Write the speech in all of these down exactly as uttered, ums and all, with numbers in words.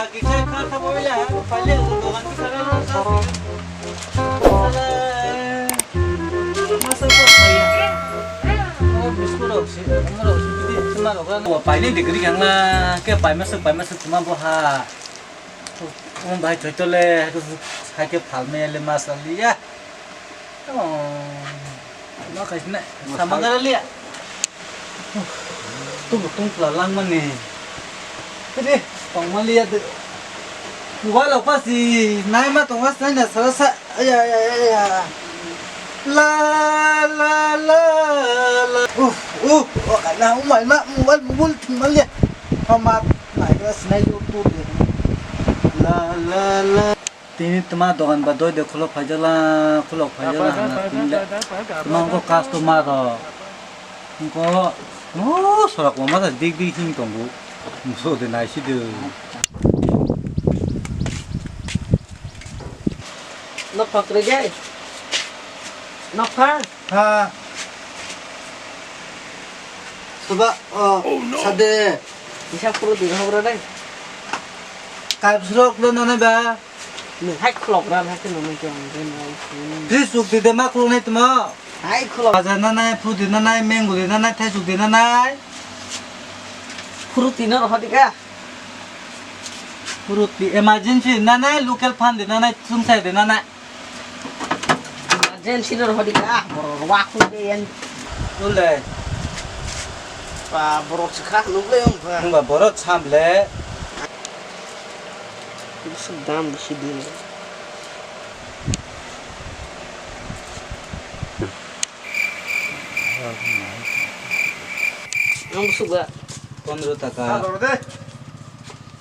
Kisa kha kha boila, paile dogan kisa kha kha. Sala, masa kok saya. Oh, biskut rok si, ama rok si, bidi, cuma rok kan. Wah, paine degree yang lah, ke pai masuk, pai masuk cuma boha. Um, bai choi tole, hai ke palme le masa liya. Oh, ma kaisne, sama gara liya. Tung tung pla lang mani. Kede, tong ma liya de. Mobile opa si, nai ma tong ma sinai na sara sa. Aya, aya, aya, aya. La, la, la, la. Uh, uh, oh, na, umai ma, mobile, mobile, tung ma liya. Hama, nai ma sinai YouTube de. La, la, la. Tini tma dogan ba doi de khulok phaijala, khulok phaijala hana tini le. Tma wngkha customer rok. Wngkha, oh, sorak bo masa dik dik him tongo. Muso de nai si de. Nokha kwrwi de. Nokha. Ha. Suba, oh, sade. Kisa phuru di hogra de. Kaibsrok de nani ba. Nwng hai khulok ran hai kheno nwng tong de nwng. Fridge chuk di de ma khulok nai tmo. Hai khulok. Bajar na nai, fruit di na nai, mango di na nai, thaisuk di na nai. Fruit di na rohor di ka. Fruit di emergency na nai, local fan di na nai, sungsai di na nai. Emergency no rohor di ka, borok rwa khulok de yan. Ule. Ba borok sikha nuk le yung ba. Nungba borok sam le. Bwswk dam bwswk di. Ang bwswk ba? Pondro taka.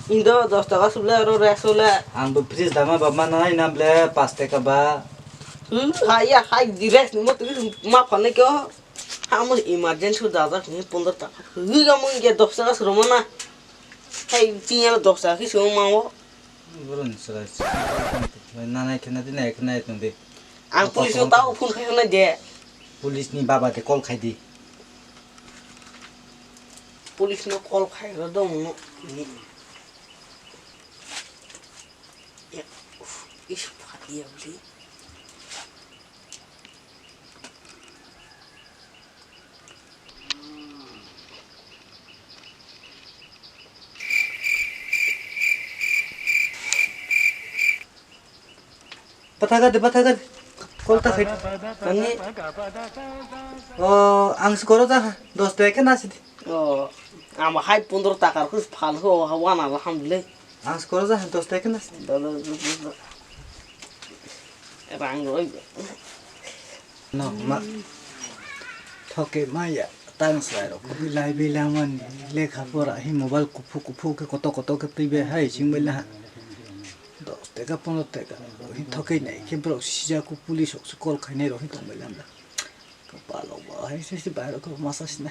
Indo dos taka suble aro rest ole. Ang bo fridge dama ba ma nai nam le pas taka ba. Hmm, hai ya, hai di rest ni mo tu ma phone kyo. Ha mo emergency da da ni pondro taka. Wi ga mo ye dos taka suro mana. Hai, chini ano dos taka khe swngo ma o. Boroni chwrai se. Nanai khe na di, nai khe nai tong di. Ang police no tao phone khai nai de. Police ni baba de call khai di. Police no call khai ro dong no. Ya, uf, is phat ya bli. Pathakar de, pathakar de. Call ta khai. Ani. Oh, ang skoro ta dos taka khe na sidi. Oh, ama hai pondro taka khus phal ho, ha wana la ham le. Ang skoro ja dos taka na. Rang roi. No, ma. Thoke maya. Tang sai rok. Bilai bilai man. Lekha pora hi mobile kuphu kuphu ke koto koto ke twi be hai sing bai la. Dos taka, pondro taka. Hi thoke nai ke bro sija ku police ok call khai nai rok hi tong bai la. Kapalo ba hai se se bai rok masa sina.